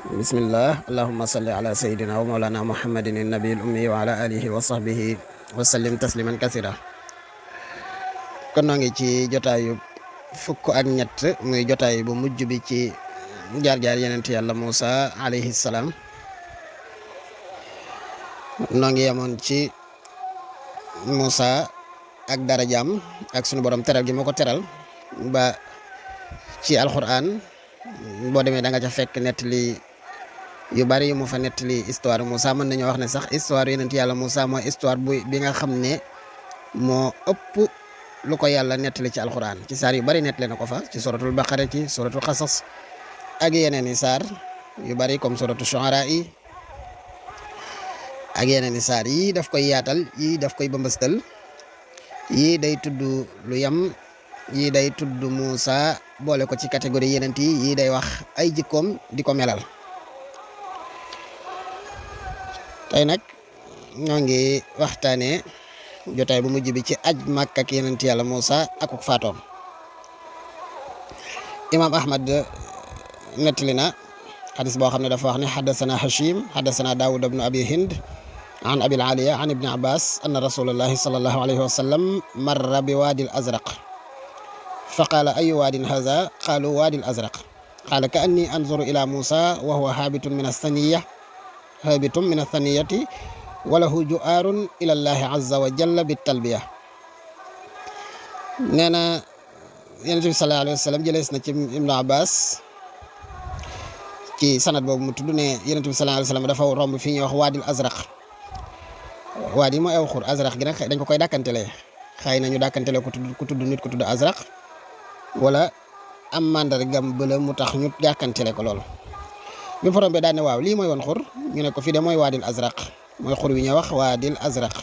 bismillah allahumma salli ala sayyidina wa mawlana muhammadin nabiil ummi wa ala alihi wa sahbihi wa sallim tasliman kasira. kon noo ngi ci jotaayu fukk ak ñett muy jotaay bu mujj bi ci jaar-jaar yenent yàlla Muusa alayhi salaam. noo ngi yemoon ci Muusa ak darajaam ak sunu borom teral gi moo ko teral ba ci alquran boo demee da nga ca fekk nettali yu bari yu mu fa nettali histoire Moussa. mën nañoo wax ne sax histoire yonent yàlla Moussa mooy histoire bi nga xam ne moo ëpp lu ko yàlla nettali ci alquran ci saar yu bari nettali na ko fa ci suratul baqara ci suratul xasas ak yeneen i saar yu bari comme suratul shuara yi ak yeneen i saar yi daf koy yaatal yi daf koy bëmbëstal yii day tudd lu yam yii day tudd Moussa boole ko ci catégorie yenent yi yii day wax ay jikkoom di ko melal. tey nag ñoo ngi waxtaanee jotaay bu mujj bi ci aj Makka ak yenent yàlla Moussa ak faatoom. imaam Ahmad nettali na xadis boo xam ne dafa wax ne xaddasana Hashim xaddasana Daawud ibnu Abi Hind an Abil Aliya an Ibni Abbas anna rasulallahi sallallahu alayhi wa sallam marra bi waadil azraq fa qaala ayu waadin haza qaalu waadil azraq qaala ka anni anzuru ila Moussa wa huwa haabitun min athaniyati wa lahu ju'aarun ila llahi azza wa jalla bi talbiya. nee na yonent bi sallallahu alayhi wa sallam jëlees na ci Ibnu Abbas ci sanad boobu mu tudd ne yonent bi sallallahu alayhi wa sallam dafa romb fi ñuy wax waadil azraq. waadi mooy aw xur azraq gi nag dañ ko koy dàkkantelee xëy na ñu dàkkantelee ku tudd nit ku tudd azraq wala am mandargam bëla mu tax ñu dàkkantele ko loolu. bi forom bi daan ne waaw lii mooy woon xur ñu ne ko fii de mooy waadil azraq mooy xur wi ñuy wax waadil azraq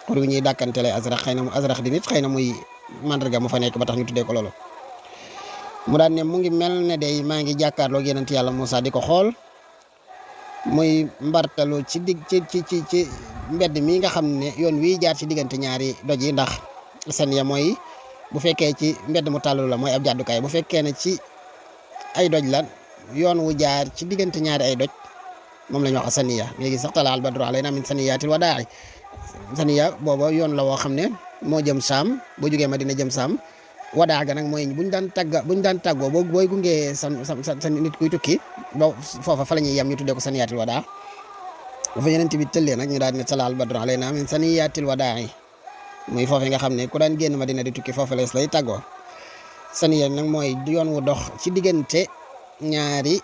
xur wi ñuy dàkkantele azraq xëy na mu azraq di nit xëy na muy mandarga mu fa nekk ba tax ñu tuddee ko loolu. mu daan ne mu ngi mel ne day maa ngi jàkkaarloo yonent yàlla Moussa di ko xool muy mbartalu ci mbedd mi nga xam ne yoon wi jaar ci diggante ñaari doj yi ndax saniya mooy bu fekkee ci mbedd mu tàllalu la mooy ab jàddukaay bu fekkee ne ci ay doj la yoon wu jaar ci diggante ñaari ay doj moom la ñu wax saniya. léegi sax tala al badru alayna min saniyaatil wadaa'i saniya booba yoon la woo xam ne moo jëm saam boo jógee Madina jëm saam wadaa ga nag mooy buñ daan tàggoo booy gungee sa nit kuy tukki ba foofa fa la ñuy yem ñu tuddee ko saniyaatil wadaa. dafa yeneen bi tëllee nag ñu daal di ne tala al badru alayna min saniyaatil wadaa'i muy foofu nga xam ne ku daan génn Madina di tukki foofu lees lay tàggoo. saniya nag mooy yoon wu dox ci diggante ñaari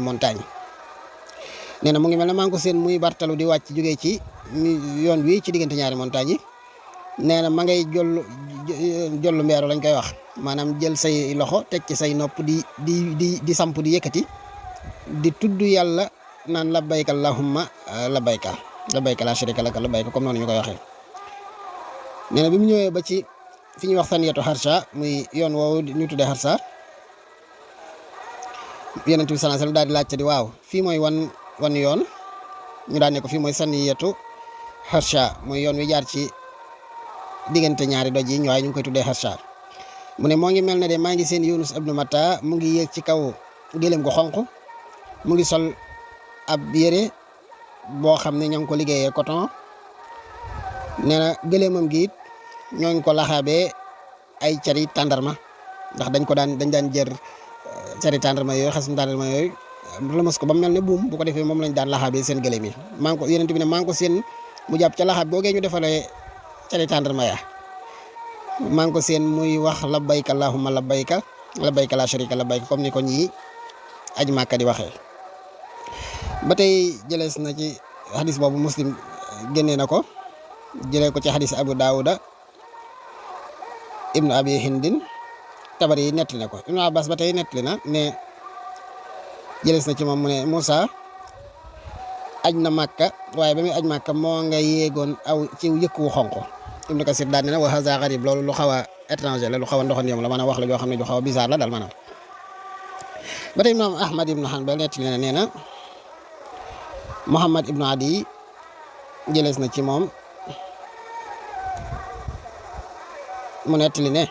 montagne. nee na mu ngi mel ne maa ngi ko seen muy bartalu di wàcc jógee ci yoon wi ci diggante ñaari montagne yi. nee na ma ngay jollu mbeeru lañ koy wax maanaam jël say loxo teg ci say nopp di samp di yëkkati di tudd yàlla naan labbayka allahumma labbayka la sharika laka labbayka comme noonu ñu koy waxee. nee na bi mu ñëwee ba ci fi ñuy wax saniyatu Harsha muy yoon woowu ñu tuddee Harsha yonent bi sallallahu alayhi wasallam daal di laajte di waaw fii mooy wan yoon ñu daan ne ko fii mooy saniyatu Harsha mooy yoon wi jaar ci diggante ñaari doj yi waaye ñu ngi koy tuddee Harsha. mu ne moo ngi mel ne de maa ngi seen Yunus ibnu Matta mu ngi yéeg ci kaw gëléem gu xonq mu ngi sol ab yére boo xam ne ñoo ngi ko liggéeyee coton. nee na gëléemam gi it ñoo ngi ko laxaabee ay cari tàndarma ndax dañ daan jër cari tàndarma yooyu xasum tàndarma yooyu lëmas ko ba mel ne buum bu ko defee moom lañ daan laxaabee seen gëléem yi. yonent bi ne maa ngi ko seen mu jàpp ca laxaab googee ñu defalee cari tàndarma ya maa ngi ko seen muy wax labbayka allahumma labbayka la sharika labbayka comme ni ko ñii aj Màkka di waxee. ba tey jëlees na ci xadis boobu Muslim génnee na ko jëlee ko ci xadis Abu Daawuda ibnu Abi Hindin Tabari nettali na ko. Ibnu Abbas ba tey nettali na ne jëlees na ci moom mu ne Moussa aj na Màkka waaye ba muy aj Màkka moo nga yéegoon aw ci yëkk wu xonq. Ibnu Kasir daal ne na wa haza gharib loolu lu xaw a étranger la lu xaw a ndoxan yom la maanaam wax la joo xam ne ju xaw a bizarre la daal maanaam. ba tey imaam Ahmad ibnu Hanbal nettali na nee na Muhammad ibnu Adi jëlees na ci moom mu nettali ne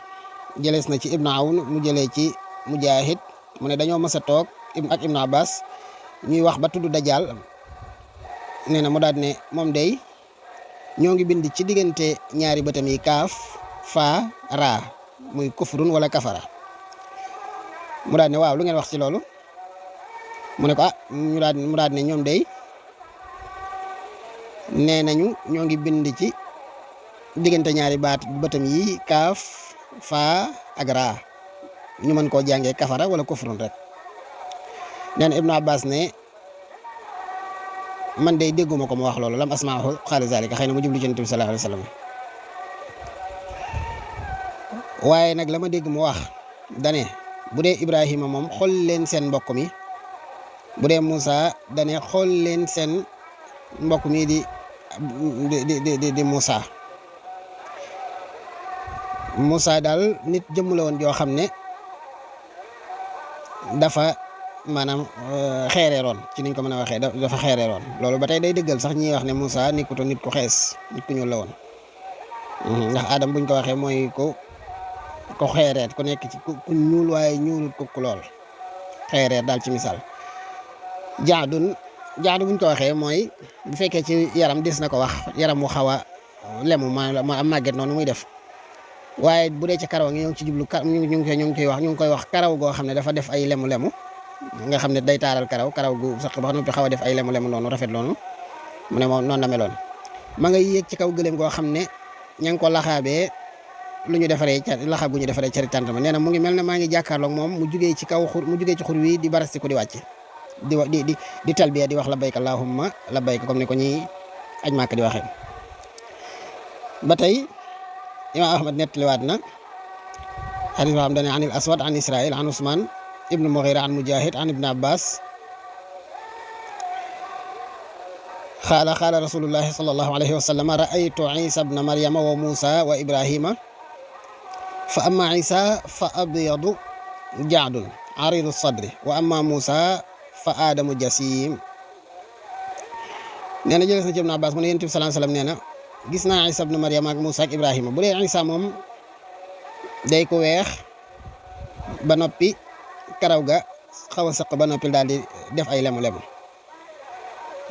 jëlees na ci Ibnu Awn mu jëlee ci Mujaahid mu ne dañoo mës a toog ak Ibnu Abbas ñuy wax ba tudd Dajjal nee na mu daal ne moom day ñoo ngi bind ci diggante ñaari bëtam yi kaaf fa raa muy kufrun wala kafara mu daal ne waaw lu ngeen wax ci loolu mu ne ko mu daal ne ñoom day nee nañu ñoo ngi bind ci diggante ñaari bëtam yi kaaf fa ak raa ñu mën koo jàngee kafara wala kufrun rek nee na Ibnu Abbas ne man day dégguma ko mu wax loolu lam asmaahu xaala zalika xëy na mu jublu ci Yonent bi sallallahu alayhi wa sallam waaye nag la ma dégg mu wax dane bu dee Ibrahima moom xool leen seen mbokk mi bu dee Moussa dane xool leen seen mbokk mi di Moussa daal nit jëmm la woon joo xam ne dafa maanaam xeereeroon ci niñ ko mën a waxee dafa xeereeroon loolu ba tey day dëggal sax ñi wax ne Moussa nekkutoon nit ku xees nit ku ñuul la woon ndax Adam buñ ko waxee mooy ko xeereer ku nekk ci ku ñuul waaye ñuulut ku lool xeereer daal ci misaal jaadu buñ ko waxee mooy bu fekkee ci yaram des na ko wax yaram mu xaw a lemu ma am màgget noonu muy def waaye bu dee ci karaw ngi ñoo ngi ci jublu ñu ngi koy wax karaw goo xam ne dafa def ay lemu-lemu nga xam ne day taaral karaw gu sax ba noppi xaw a def ay lemu-lemu noonu rafet noonu mu ne moom noonu la meloon ma nga yéeg ci kaw gëléem goo xam ne ña ngi ko laxaabee lu ñu defaree laxaab gu ñu defaree cari tànt ma nee na mu ngi mel ne maa ngi jàkkaarloog moom mu jugee ci xur wi di barasti ko di wàcc di talbiya di wax labbayka allahumma labbayka comme ni ko ñuy aj Màkka di waxee ba tey Imaam Ahmad nettaliwaat na xadis boo xam dane an il aswad an israil an usman ibnu mughira an mujahid an ibn abbas qaala rasulullahi sallallahu alayhi wa sallam ra'aytu isa ibna maryama wa musa wa ibrahima fa amma isa fa abyadu ja'dun aridu sadri wa amma musa fa aadamu jasim nee na jëles na ci ibn abbas mu ne yonent bi sallallahu alayhi wa sallam nee na gis naa Isa ibn Maryam ak Musa ak Ibrahima bu dee Isa moom day ko weex ba noppi karaw ga xaw a sëq ba noppi daal di def ay lemu-lemu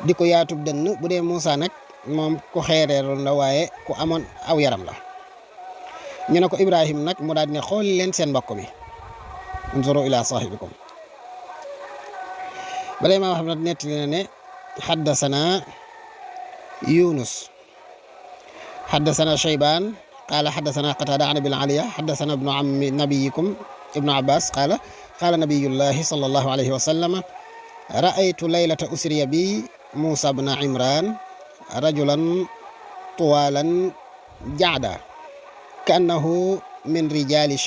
di ko yaatub dënn bu dee Musa nag moom ku xeereeroon la waaye ku amoon aw yaram la ñu ne ko Ibrahima nag mu daal di ne xool leen seen mbokk mi unzuru ila sahibikum ba léegi maa xam ne nettali na ne haddasana Yunus حدثنا شيبان قال حدثنا قتادة عن ابن علي حدثنا ابن عم نبيكم ابن عباس قال نبي الله صلى الله عليه وسلم رأيت ليلة أسري بي موسى بن عمران رجلا طوالا جعدا كأنه من رجال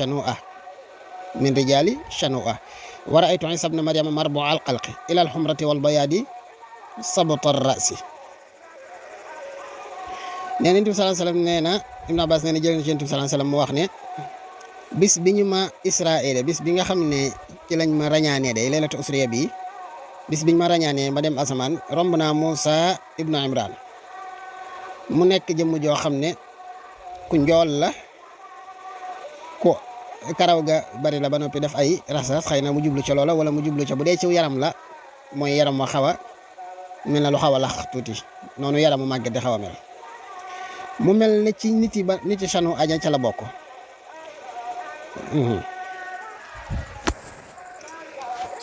شنوءة ورأيت عيسى بن مريم مربوع القلق إلى الحمرة والبياض صبط الرأس nee na Yonent bi sallallahu alayhi wa sallam nee na Ibn Abbas nee na jëlee na ci Yonent bi sallallahu alayhi wa sallam mu wax ne bis bi ñu ma Israël bis bi nga xam ne ci lañ ma rañaanee day laylatu usriya bi bis biñ ma rañaanee ma dem asamaan romb naa Moussa ibnu Imran mu nekk jëmm joo xam ne ku njool la ku karaw ga bari la ba noppi def ay ras-ras xëy na mu jublu ca loola wala mu jublu ca bu dee ci yaram la mooy yaram wa xaw a mel na lu xaw a lax tuuti noonu yaram mu màgget di xaw a mel. mu mel ne ci nit yi Chanu aja ca la bokk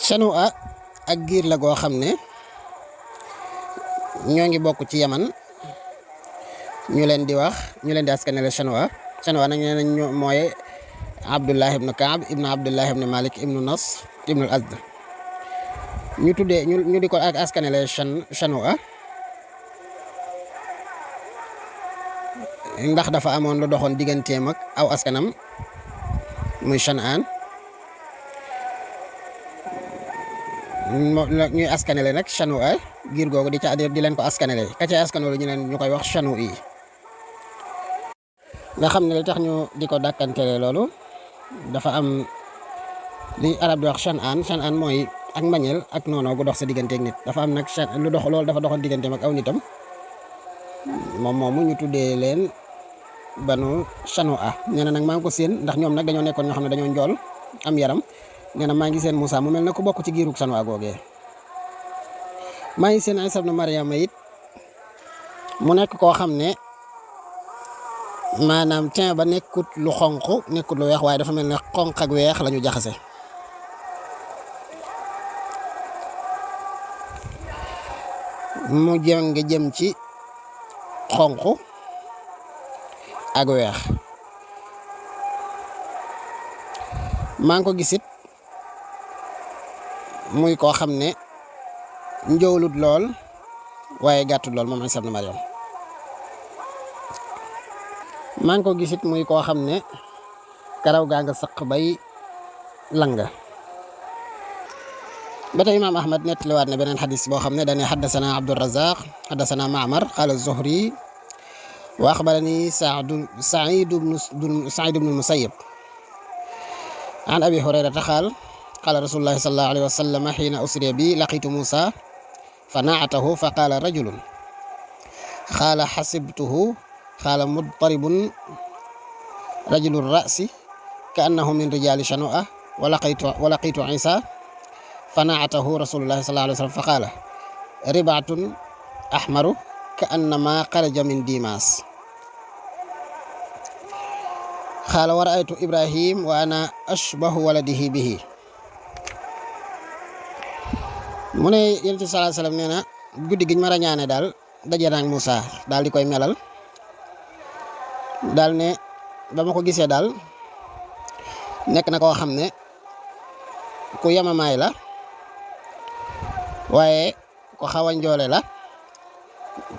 Chanu a ak giir la goo xam ne ñoo ngi bokk ci Yaman ñu leen di askanale Chanu a nag nee nañ mooy Abdullah ibn Kaab ibn Abdullah ibn Malik ibn Nas ibn al-Azd ñu di ko ak askanale Chanu a ndax dafa amoon lu doxoon digganteem ak aw askanam muy Chanaan ñuy askanale nag Chanu a giir googu di leen ko askanale ka ca askanale ñu koy wax Chanu yi nga xam ne li tax ñu di ko dàkkantele loolu dafa am li arab di wax Chanaan mooy ak mbañeel ak noonu gu dox sa digganteeg nit dafa am nag loolu dafa doxoon digganteem ak aw nitam moom moomu ñu tuddee leen banu Chanu a nee na nag maa ngi ko séen ndax ñoom nag dañoo nekkoon ñoo xam ne dañoo njool am yaram nee na maa ngi seen Moussa mu mel ne ku bokk ci giirug Sanwa googee maa ngi seen Isa ibn Maryama it mu nekk koo xam ne maanaam tin ba nekkut lu xonq nekkut lu weex waaye dafa mel ne xonq ak weex la ñu jaxase mu jëm ci xonq ak weex maa ngi ko gisit muy koo xam ne njowlut lool waaye gàttul lool moom Isa ibn Maryam maa ngi ko gisit muy koo xam ne karaw gaa nga saq bay lang ba tey imaam Ahmad nettaliwaat na beneen xadis boo xam ne dañuy xaddasana Abdurazaq xaddasana Maamar qaala Zuhri wa axbarani Saïd ibnu Musayyib an Abi Hurayrata qaal qaala rasulullahi sallallahu alayhi wa sallam xiina usriya bi laqitu Muusa fa naatahu fa qaala rajulun qaala xasibtuhu qaala mudtaribun rajulu rasi ka annahu min rijaali Shanu'a wa laqitu Isa fa naatahu rasulullahi sallallahu alayhi wa sallam fa qaala ribatun ahmaru ka annama xaraja min dimas qaala wa raaytu Ibrahim wa ana ashbahu waladihi bihi mu ne Yonent bi sallallahu alayhi wa sallam nee na guddi giñ ma rañaane daal daje naag Moussa daal di koy melal daal ne ba ma ko gisee daal nekk na koo xam ne ku yamamaay la waaye ku xaw a njoole la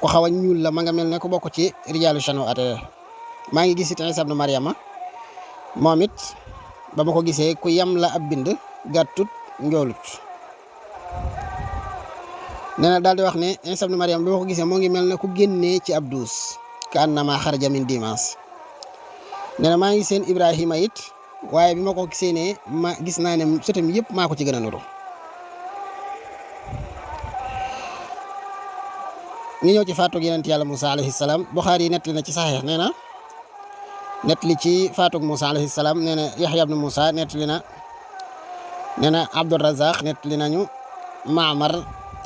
ku xaw a ñuul la ma nga mel ne ku bokk ci rijaalu Shanu'a maa ngi gis it Isa ibn Maryama moom it ba ma ko gisee ku yam la ab bind gàttut njoolut nee na daal di wax ne Isa ibn Maryam bi ma ko gisee moo ngi mel ne ku génnee ci ab duus ka annama xaraja min dimas nee na maa ngi seen Ibrahima it waaye bi ma ko gisee ne ma gis naa ne sëtam yëpp maa ko ci gën a nuru ñu ñëw ci faatug yonent yàlla Moussa alayhi salaam Buxaari yi nettali na ci saxiix nee na nettali ci faatug Moussa alayhi salaam nee na Yaxya ibn Moussa nettali na nee na Abdurazaq nettali nañu Maamar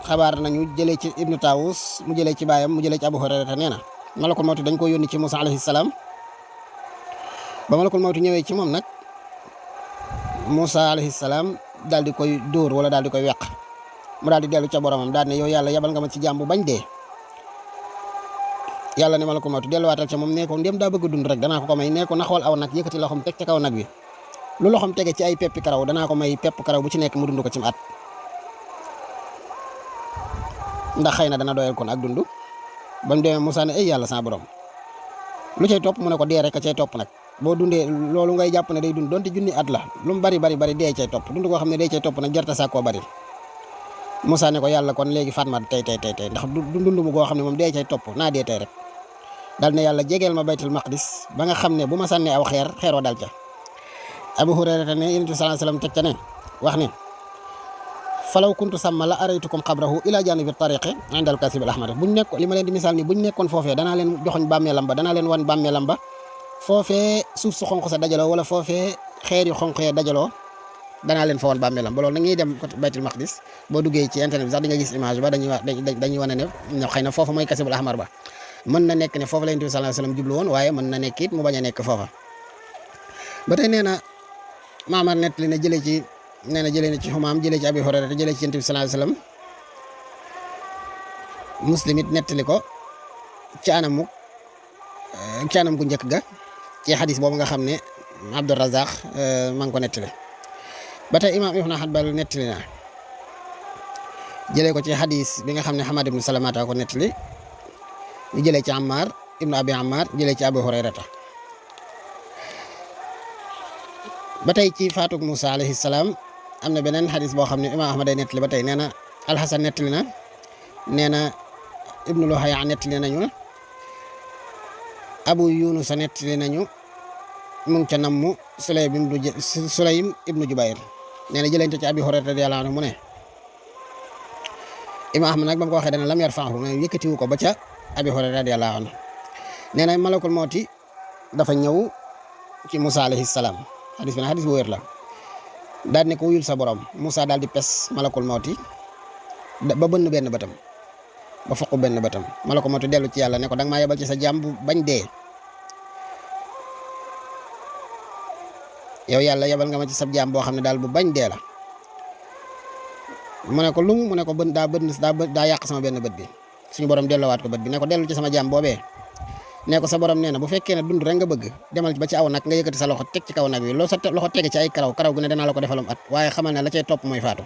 xabaar nañu jëlee ci Ibnu Tawus mu jëlee ci baayam mu jëlee ci Abu Hurayrata nee na malakul mawti dañ ko yónni ci Moussa alayhi salaam ba malakul mawti ñëwee ci moom nag Moussa alayhi salaam daal di koy dóor wala daal di koy weq mu daal di dellu ca boromam daal ne yow yàlla yabal nga ma ci jaam bu bañ dee yàlla ne malakul mawti delluwaatal ca moom nee ko ndem daa bëgg dund rek danaa ko may nee ko na xool aw nag yëkkati loxom teg ca kaw nag wi lu loxom tege ci ay peppi karaw danaa ko may pepp karaw bu ci nekk mu dund ko ci at ndax xëy na dana doyal kon ak dund ba mu demee Moussa ne ay yàlla sa borom lu cay topp mu ne ko dee rek a cay topp nag boo dundee loolu ngay jàpp ne day dund donte junni at la lu mu bari dee cay topp dund koo xam ne dee cay topp nag jarta saa koo bari Moussa ne ko yàlla kon léegi faat ma tey ndax dund mu goo xam ne moom dee cay topp naa dee tey rek dal ne yàlla jegeel ma baytul maqdis ba nga xam ne bu ma sànnee aw xeer wa dal ca Abu Hurayra ne Yonent bi sallallahu alayhi wasallam teg ca ne wax ne falaw kuntu sàmma la araytukum qabrahu ila janibi tariqi indal kasib al ahmar buñ nekk li ma leen di misaal ni buñ nekkoon foofee danaa leen joxoñ bàmmeelam ba danaa leen wan bàmmeelam ba foofee suuf su xonq sa dajaloo wala foofee xeer yu xonq ya dajaloo danaa leen fa wan bàmmeelam ba loolu nag ñuy dem côté baytul maqdis boo duggee ci internet bi sax di nga gis image ba dañuy wane ne xëy na foofu mooy kasib al ahmar ba mën na nekk ne foofu la Yonent bi sallallahu alayhi wasallam jublu woon waaye mën na nekk it mu bañ a nekk foofa ba tey nee na Maamar nettali na jëlee na ci Xumaam jëlee ci Abi Hurayra te jëlee ci Yonent bi sallallahu alayhi wasallam Muslim it nettali ko ci anam gu njëkk ga ci xadis boobu nga xam ne Abdurazaq maa ngi ko nettali ba tey imaam Ibn Hanbal nettali na jëlee ko ci xadis bi nga xam ne Hamad ibn Salamata ko nettali ñu jëlee ci Ammar ibnu Abi Ammar jëlee ci Abu Hurayrata ba tey ci faatug Moussa alayhi salaam am na beneen xadis boo xam ne imaam Ahmad day nettali ba tey nee na Alxasan nettali na nee na Ibnu Luhaya nettali nañu Abu Yunus nettali nañu mu ngi ca nammu Sulaym ibnu Jubayr nee na jëlante ci Abi Hurayra radiyallahu anhu mu ne imaam Ahmad nag ba mu ko waxee dana lam yarfa'hu mais yëkkatiwu ko ba ca Abi Hurayra radiyallahu anhu nee na malakul mawti dafa ñëw ci Moussa alayhi salaam xadis bi nag xadis bu wér la daal ne ko wuyul sa borom Moussa daal di pes malakul mawti ba bënn benn bëtam ba foq benn bëtam malakul mawti dellu ci yàlla ne ko danga maa yebal ci sa jaam bu bañ dee yow yàlla yebal nga ma ci sa jaam boo xam ne daal bu bañ dee la mu ne ko lu mu ne ko daa yàq sama benn bët bi suñu borom delloowaat ko bët bi ne ko dellu ci sama jaam boobee ne ko sa borom nee na bu fekkee ne dund rek nga bëgg demal ba ci aw nag nga yëkkati sa loxo teg ci kaw nag wi loo sa loxo tege ci ay karaw gu ne danaa la ko defalum at waaye xamal ne la cay topp mooy faatu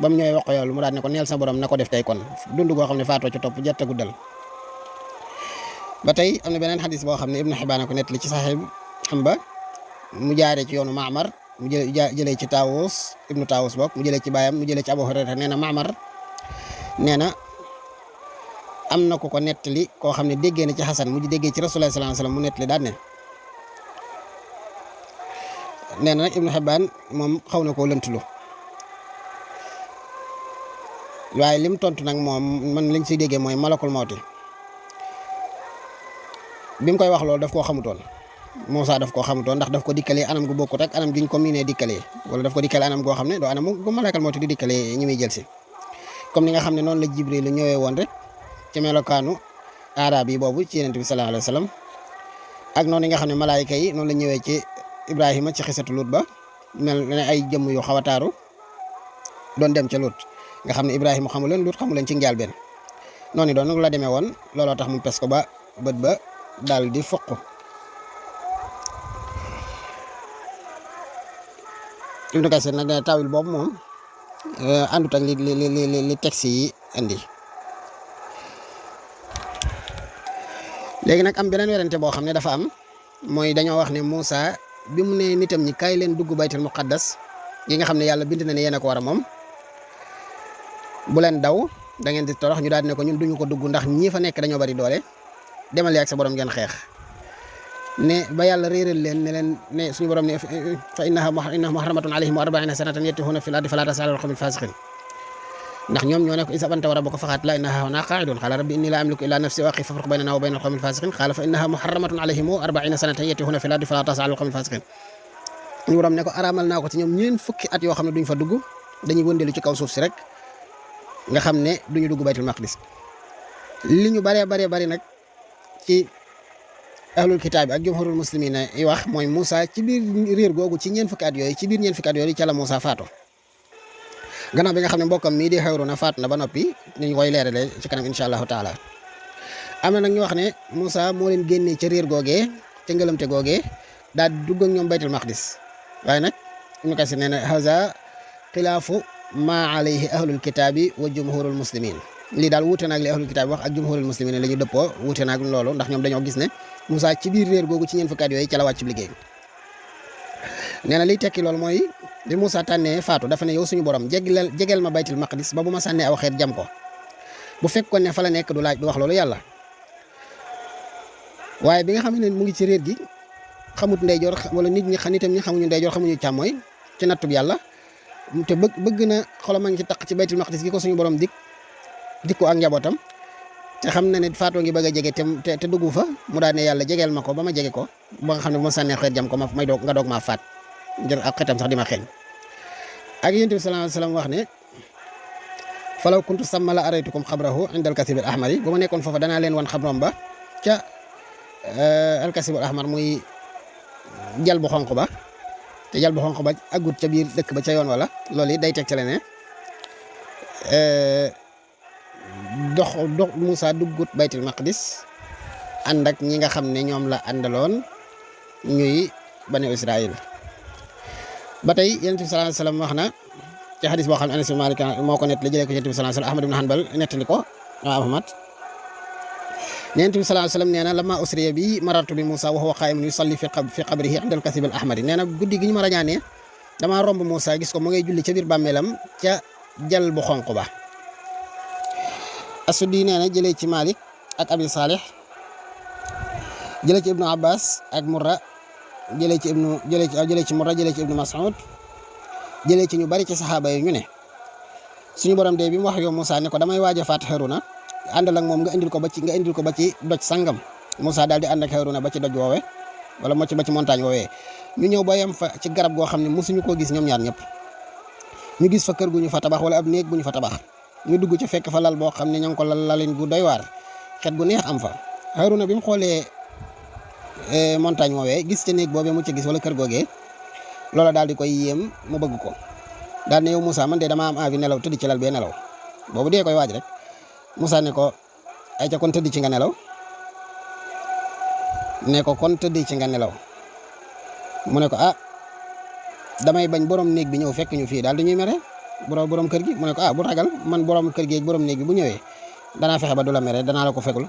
ba mu ñëwee wax ko yow lu mu daal ne ko neel sa borom na ko def tey kon dund goo xam ne faatoo ci topp jarte guddal ba tey am na beneen xadis boo xam ne Ibnu Xibbaan ko nettali ci Saxiix xam ba mu jaaree ci yoonu Maamar mu jëlee ci Taawus ibnu Taawus bokk mu jëlee ci baayam mu jëlee ci Abu Hurayra nee na Maamar nee na am na ku ko nettali koo xam ne déggee na ci Xasan mu déggee ci Rasulullah sallallahu alayhi wasallam mu nettali daal ne nee na nag Ibnu Xibbaan moom xaw na koo lëntulu waaye lim tontu nag moom man liñ siy déggee mooy malakul mawti bi mu koy wax loolu daf koo xamutoon Moussa daf koo xamutoon ndax daf ko dikkalee anam gu bokkut ak anam giñ ko miinee dikkalee wala daf ko dikkalee anam goo xam ne doo anam gu malakal mawti di dikkalee ñi muy jël si comme ni nga xam ne noonu la Jibril ñëwee woon rek ci melokaanu arab yi boobu ci Yonent bi sallallahu alayhi wa sallam ak noonu nga xam ne malaayika yi noonu la ñëwee ci Ibrahima ci xisatu Lut ba mel ne ay jëmm yu xaw a taaru doon dem ca Lut nga xam ne Ibrahima xamu leen Lut xamu leen ci njaal benn noonu doon nag la demee woon looloo tax mu pes ko ba bët ba daal di foq. Ibnu Kasiir nag ne tawil boobu moom àndut ak li texte yi indi. léegi nag am beneen werante boo xam ne dafa am mooy dañoo wax ne Moussa bi mu ne nitam ñi kaay leen dugg baytul muqaddas yi nga xam ne yàlla bind na ne yéen a ko war a moom bu leen daw da ngeen di torox ñu daal ne ko ñun duñu ko dugg ndax ñii fa nekk dañoo bari doole demal ak sa borom ngeen xeex ne ba yàlla réeral leen ne leen ne suñu borom ne fa innaha muharramatun alayhim wa arbaina sanatan yatihuna fil ardi fala tas'al al qawmil fasiqin ndax ñoom ñoo ne ko isa anta wa rabbuka faqaatilaa inna haahunaa qaa'iduun qaala rabbi innii laa amliku illaa nafsii wa axii fafruq baynanaa wa bayna al qawmil faasiqiin qaala fa innahaa muharramatun alayhim arba'iina sanatan yatiihuuna fil ardi falaa tas'al al qawmil faasiqiin ñu borom ne ko araamal naa ko ci ñoom ñeen fukki at yoo xam ne duñ fa dugg dañuy wëndeelu ci kaw suuf si rek nga xam ne duñu dugg baytul maqdis li ñu bari nag ci ahlul kitaab ak jumhurul muslimiin yi wax mooy Moussa ci biir réer googu ci ñeen fukki at yooyu ci biir ñeen fukki at yooyu ca la Moussa faatoo gannaaw bi nga xam ne mbokkam mii di Haaruna faat na ba noppi dañu koy leerale ci kanam incha allahu taala am na nag ñu wax ne Moussa moo leen génnee ca réer googee ca ngëlamte googee daal di dugg ak ñoom baytul maqdis waaye nag Ibnu Kasiir nee na haza xilaafu maa alayhi ahlul kitaabi wa jumhurul muslimin lii daal wuute naag li ahlul kitaabi wax ak jumhurul muslimin la ñu dëppoo wuute naag loolu ndax ñoom dañoo gis ne Moussa ci biir réer googu ci ñeen fukki at yooyu ca la wàcc liggéey nee na liy tekki loolu mooy bi Moussa tànnee faatu dafa ne yow suñu borom jegeel ma baytul maqdis ba bu ma sànnee aw xeet jam ko bu fekkoon ne fa la nekk du laaj du wax loolu yàlla waaye bi nga xam ne mu ngi ci réer gi xamut ndeyjoor wala nit ñi nitam ñi xamuñu ndeyjoor xamuñu càmmooy ci nattub yàlla te bëgg na xolam a ngi ci taq ci baytul maqdis gi ko suñu borom dik ko ak njabootam te xam na ne faatoo ngi bëgg a jege te dugg fa mu daal ne yàlla jegeel ma ko ba ma jege ko ba nga xam ne bu ma sànnee xeet jam ko may doog nga doog maa faat ngir ak xetam sax di ma xeeñ ak Yonent bi sallallahu alayhi wasallam wax ne falaw kuntu samma la araytukum xabrahu inda al-kasib al-ahmar bu ma nekkoon foofa danaa leen wan xabrom ba ca al-kasib al-ahmar muy jal bu xonq ba te jal bu xonq ba agut ca biir dëkk ba ca yoon wala loolu it day teg ci ne dox Moussa duggut baytul maqdis ànd ak ñi nga xam ne ñoom la àndaloon ñuy bani Israël ba tey Yonent bi sallallahu alayhi wasallam wax na ci xadis boo xam ne Anas ibn Malik moo ko nettali jëlee ko Yonent bi sallallahu alayhi wasallam Ahmad ibn Hanbal nettali ko Ahmad Yonent bi sallallahu alayhi wasallam nee na lamma usriya bi marartu bi Moussa wa huwa qaa'imun yusalli fi qabrihi inda al-kasib al-ahmar nee na guddi gi ñu ma rañaanee damaa romb Moussa gis ko mu ngay julli ca biir bàmmeelam ca jal bu xonq ba Asudi nee na jëlee ci Malik ak Abi Salih jëlee ci Ibnu Abbas ak Murra jëlee ci Murra jëlee ci Ibnu Mas'ud jëlee ci ñu bari ci saxaaba yi ñu ne suñu borom de bi mu wax yow Moussa ne ko damay waaj a faat Haruna àndal ak moom nga indil ko ba ci doj sangam Moussa daal di ànd ak Haruna ba ci doj woowe wala ba ci montagne woowee ñu ñëw ba yem fa ci garab goo xam ne mosuñu koo gis ñoom ñaar ñëpp ñu gis fa kër gu ñu fa tabax wala ab néeg bu ñu fa tabax ñu dugg ci fekk fa lal boo xam ne ña ngi ko lalin gu doy waar xet gu neex am fa. Haaruna bi mu xoolee montagne woowee gis ca néeg boobee mu ci gis wala kër googee loola daal di koy yéem mu bëgg ko daal ne yow Moussa man de dama am envie nelaw tëdd ci lal bee nelaw boobu dee koy waaj rek Moussa ne ko ay ca kon tëdd ci nga nelaw ci nga nelaw mu ne ko ah damay bañ borom néeg bi ñëw fekk ñu fii daal di ñuy mere borom kër gi mu ne ko ah bu ragal man borom kër gi ak borom néeg bi bu ñëwee danaa fexe ba du la mere danaa la ko fegul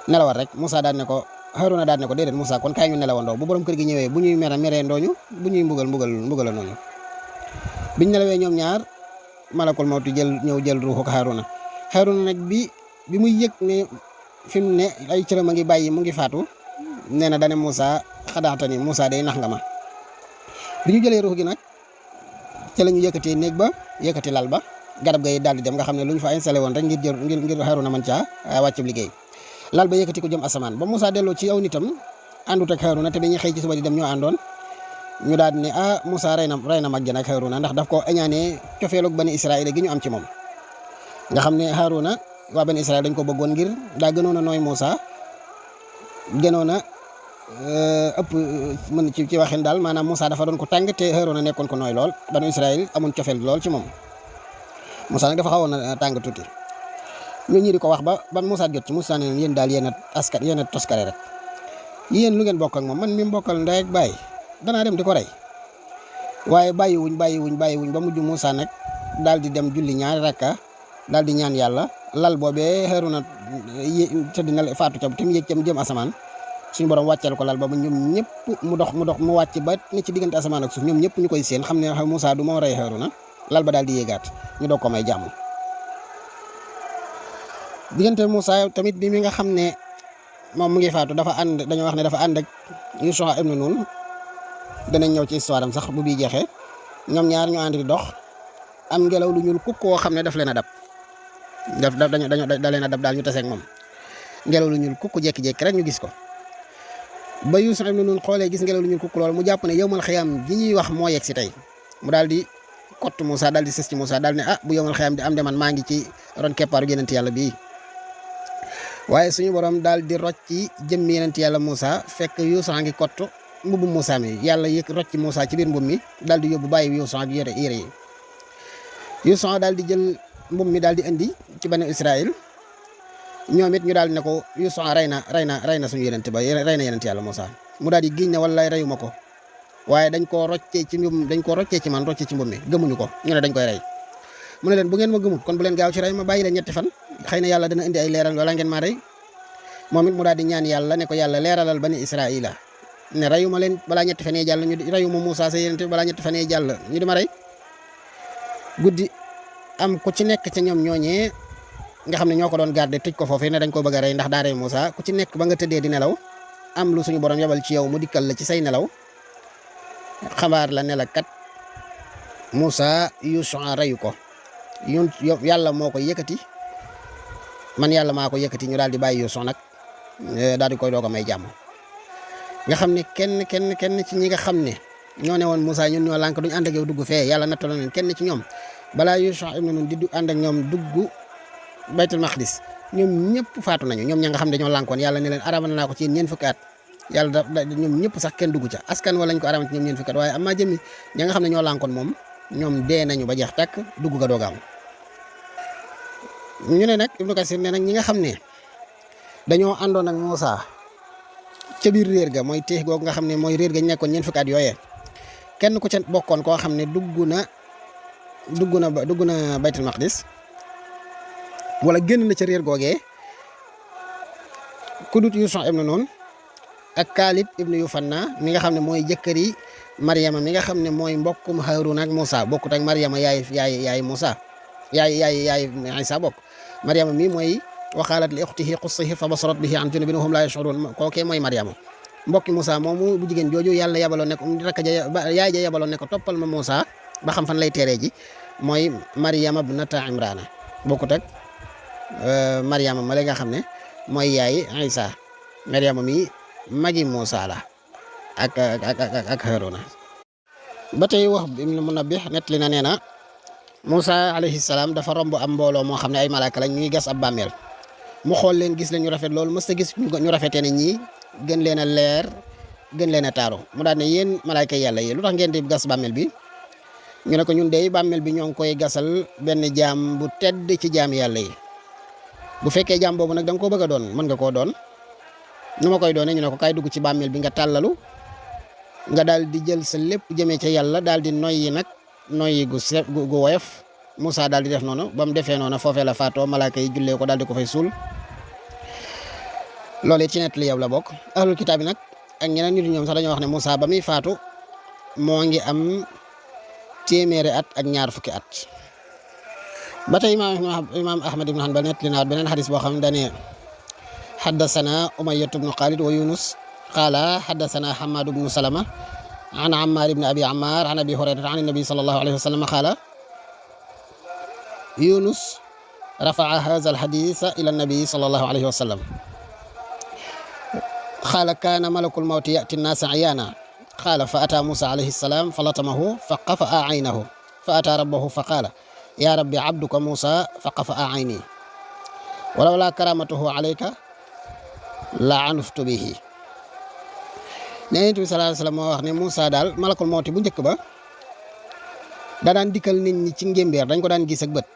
nelawal rek Moussa daal ne ko Haaruna daal ne ko déedéet Moussa kon kaay ñu nelawandoo bu borom kër gi ñëwee bu ñuy meree ndooñu bu ñuy mbugal noonu biñ nelawee ñoom ñaar malakul mawtu ñëw jël ruuxu ko Haaruna nag bi muy yëg ne fi mu ne ay cëram a ngi bàyyi mu ngi faatu nee na dane Moussa xadaata ni Moussa day nax nga ma bi ñu jëlee ruux gi nag ca la ñu yëkkatee néeg ba yëkkati lal ba garab gay daal di dem nga xam ne lu ñu fa installé woon rek ngir Haaruna man caa wàcc liggéey lal ba yëkkati ko jëm asamaan ba Moussa delloo ci aw nitam àndut ak Haaruna te bi ñu xëy ci suba di dem ñoo àndoon ñu daal di ne ah Moussa rey na mag ja nag Haaruna ndax daf ko añaanee cofeelug bani Israël gi ñu am ci moom nga xam ne Haaruna waa bani Israël dañ ko bëggoon ngir daa gënoon a nooy Moussa gënoon a ëpp mën ci waxin daal maanaam Moussa dafa doon ko tàng te Haaruna nekkoon ko nooy lool banu Israël amoon cofeel lool ci moom Moussa nag dafa xawoon a tàng tuuti ñun ñi di ko wax ba Moussa jot ci Moussa ne yéen daal yéen a toskare rek yéen lu ngeen bokk ak moom man mi mbokkal ndey ak baay danaa dem di ko rey waaye bàyyiwuñ ba mujj Moussa nag daal di dem julli ñaari rakka daal di ñaan yàlla lal boobee Haaruna tëdd na faatu ca te mu yéeg ca jëm asamaan suñu borom wàcceel ko lal ba ñoom ñëpp mu dox mu wàcc ba ne ci diggante asamaan ak suuf ñoom ñëpp ñu koy seen xam ne Moussa du moo rey Haaruna lal ba daal di yéegaat ñu doog ko may jàmm. diggante Moussa tamit bi mi nga xam ne moom mu ngi faatu dañoo wax ne dafa ànd ak Yuusha ibn Nun danañ ñëw ci histoire am sax bu bii jeexee ñoom ñaar ñu ànd di dox am ngelaw lu ñuul kuk koo xam ne daf leen a dab da leen a dab daal ñu taseeg moom ngelaw lu ñuul kuk jékki-jékki rek ñu gis ko ba Yuusha ibn Nun xoolee gis ngelaw lu ñuul kuk lool mu jàpp ne yawmal xiyaam gi ñuy wax moo yegg si tey mu daal di kott Moussa daal di sës ci Moussa daal ne ah bu yawmal xiyaam di am de man maa ngi ci ron keppaaru yonent yàlla bii waaye suñu borom daal di rocci jëmmi yonent yàlla Moussa fekk Yuusha ngi kott mbubu Moussa mi yàlla rocci Moussa ci biir mbub mi daal di yóbbu bàyyi Yuusha ak yére yi Yuusha daal di jël mbub mi daal di indi ci bani Israël ñoom it ñu daal di ne ko Yuusha rey na suñu yonent ba rey na yonent yàlla Moussa mu daal di giñ ne wallaay reyuma ko waaye dañ koo roccee ci man roccee ci mbub mi gëmuñu ko ñu ne dañ koy rey mu ne leen bu ngeen ma gëmut kon bu leen gaaw ci rey ma bàyyi leen ñetti fan xëy na yàlla dana indi ay leeral wala ngeen maa rey moom it mu daal di ñaan yàlla ne ko yàlla leeralal bani Israila ne reyuma leen balaa ñetti fan yee jàll reyuma Moussa sa yonent balaa ñetti fan yee jàll ñu di ma rey guddi am ku ci nekk ca ñoom ñooñee nga xam ne ñoo ko doon garder tëj ko foofu ne dañ ko bëgg a rey ndax daa rey Moussa ku ci nekk ba nga tëddee di nelaw am lu suñu borom yabal ci yow mu dikkal la ci say nelaw xabaar la ne la kat Moussa Yuusha reyu ko yàlla moo ko yëkkati man yàlla maa ko yëkkati ñu daal di bàyyi Yuusha nag daal di koy doog a may jàmm nga xam ne kenn ci ñi nga xam ne ñoo ne woon Moussa ñun ñoo lànk duñ ànd ak yow dugg fee yàlla nattaloon leen kenn ci ñoom balaa Yuusha ibn Nun di ànd ak ñoom dugg baytul maqdis ñoom ñëpp faatu nañu ñoom ña nga xam ne dañoo lànkoon yàlla ne leen aramal naa ko ci yéen ñeent fukki at yàlla ñoom ñëpp sax kenn dugg ca askan wala ñu ko aramal ci ñoom ñeent fukki at waaye amaa jëmmi ña nga xam ne ñoo lànkoon moom ñoom dee nañu ba jeex tàkk dugg ga dooga am ñu ne nag Ibnu Kasir ne nag ñi nga xam ne dañoo àndoon ak Moussa ca biir réer ga mooy téex googu nga xam ne mooy réer ga ñu nekkoon ñeent fukki at yooyee kenn ku ca bokkoon koo xam ne dugg na baytul maqdis wala génn na ca réer googee ku dut Yuusha ibn Nun ak Kaalib ibn Yufanna mi nga xam ne mooy jëkkëri Maryama mi nga xam ne mooy mbokkum Haaruna ak Moussa bokkut ak Maryama yaay Moussa yaay Isa bokk Maryama mi mooy waxaalat li uxtihi qussihi fa basarat bihi an junubin wa hum laa yash'uruun kookee mooy Maryama mbokki Moussa moomu bu jigéen jooju yàlla yabaloon ne ko yaay ja yabaloon ne ko toppal ma Moussa ba xam fan lay teeree ji mooy Maryama ibnata Imrana bokkut ak Maryama ma la nga xam ne mooy yaay Isa Maryama mi magi Moussa la ak Haaruna ba tey wax Ibnu Munabbih nettali na nee na Moussa alayhi salaam dafa romb am mbooloo moo xam ne ay malaaka lañ ñuy gas ab bàmmeel mu xool leen gis leen ñu rafet loolu mës a gis ñu rafetee ne ñii gën leen a leer gën leen a taaru mu daal ne yéen malaaka yàlla yi lu tax ngeen di gas bàmmeel bi ñu ne ko ñun dey bàmmeel bi ñoo ngi koy gasal benn jaam bu tedd ci jaam yàlla yi bu fekkee jaam boobu nag da nga koo bëgg a doon mën nga koo doon nu ma koy doonee ñu ne ko kaay dugg ci bàmmeel bi nga tàllalu nga daal di jël sa lépp jëmee ca yàlla daal di noyyi nag noyyi gu woyof Moussa daal di def noonu ba mu defee noonu foofee la faatoo malaaka yi jullee ko daal di ko fay suul loolu it ci nettali yow la bokk. ahlul kitaab bi nag ak ñeneen nit ñoom sax dañoo wax ne Moussa ba muy faatu moo ngi am téeméeri at ak ñaar fukki at. ba tey imaam Ahmad ibn Hanbal nettali naat beneen xadis boo xam ne dañuy xaddasana Umayyatu bnu Xaalid wa Yunus qaala xaddasana Hammaad bnu Salama an Ammaar ibn Abi Ammaar an Abi Hurayrata an nabi sallallahu alayhi wa sallam qaala Yunus rafa'a haazal hadiisa ila nabi sallallahu alayhi wa sallam qaala kaana malakul mawti ya'ti nnaasa iyaana qaala fa ataa Muusaa alayhi salaam fa latamahu fa qafa'a aynahu fa ataa rabbahu fa qaala yaa rabbi abduka Muusaa fa qafa'a ayni walawlaa karaamatuhu alayka la anuftu bihi. Yonent bi sallallahu alayhi wa sallam moo wax ne Moussa daal malakul mawti bu njëkk ba da daan dikkal nit ñi ci ngémbeer dañ ko daan gis ak bët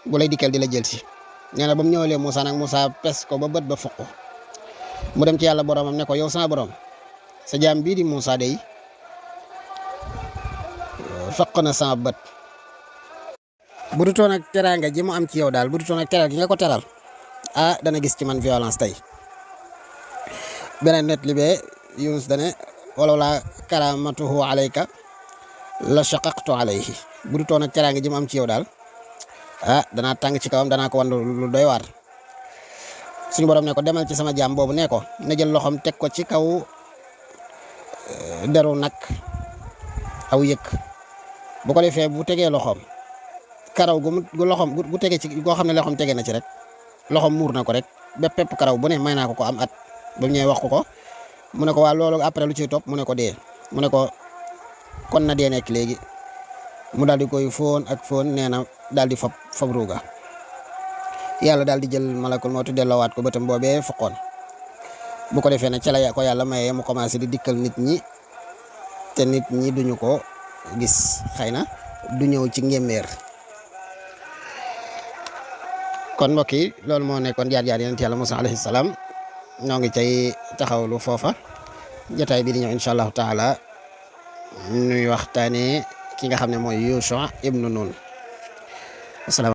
bu lay dikkal di la jël si nee na ba mu ñëwalee Moussa nag Moussa pes ko ba bët ba fuq mu dem ci yàlla boromam ne ko yow sama borom sa jaam bii di Moussa day faq na sama bët bu dutoon ak teraanga ji mu am ci yow daal bu dutoon ak teral gi nga ko teral dana gis ci man violence tey. beneen net li bee Yunus dane walaw laa karamatuhu alayka la shaqaqtu alayhi bu dutoon ak teraanga ji mu am ci yow daal danaa tàng ci kawam danaa ko wan lu doy waar. suñu borom ne ko demal ci sama jaam boobu ne ko na jël loxoom teg ko ci kaw deru nag aw yëkk bu ko defee bu tegee loxoom karaw gu loxoom gu tegee ci goo xam ne loxoom tegee na ci rek loxoom muur na ko rek bépp pepp karaw bu ne may naa ko am at ba mu ñëwee wax ko mu ne ko waa loolu après lu ciy topp mu ne ko dee mu ne ko kon na dee nekk léegi mu daal di koy fóon ak fóon nee na daal di fab ruuga yàlla daal di jël malakul mawti delloowaat ko bëtam boobee fokkoon bu ko defee nag ca la ko yàlla mayee mu commencé di dikkal nit ñi te nit ñi duñu ko gis xëy na du ñëw ci ngémmeer. kon mbokk yi loolu moo nekkoon jaar-jaar yonent yàlla Musaa alayhi salaam ñoo ngi cay taxawlu foofa jotaay bi di ñëw incha allahu taala ñuy waxtaanee ki nga xam ne mooy Yuusha ibnu Nun.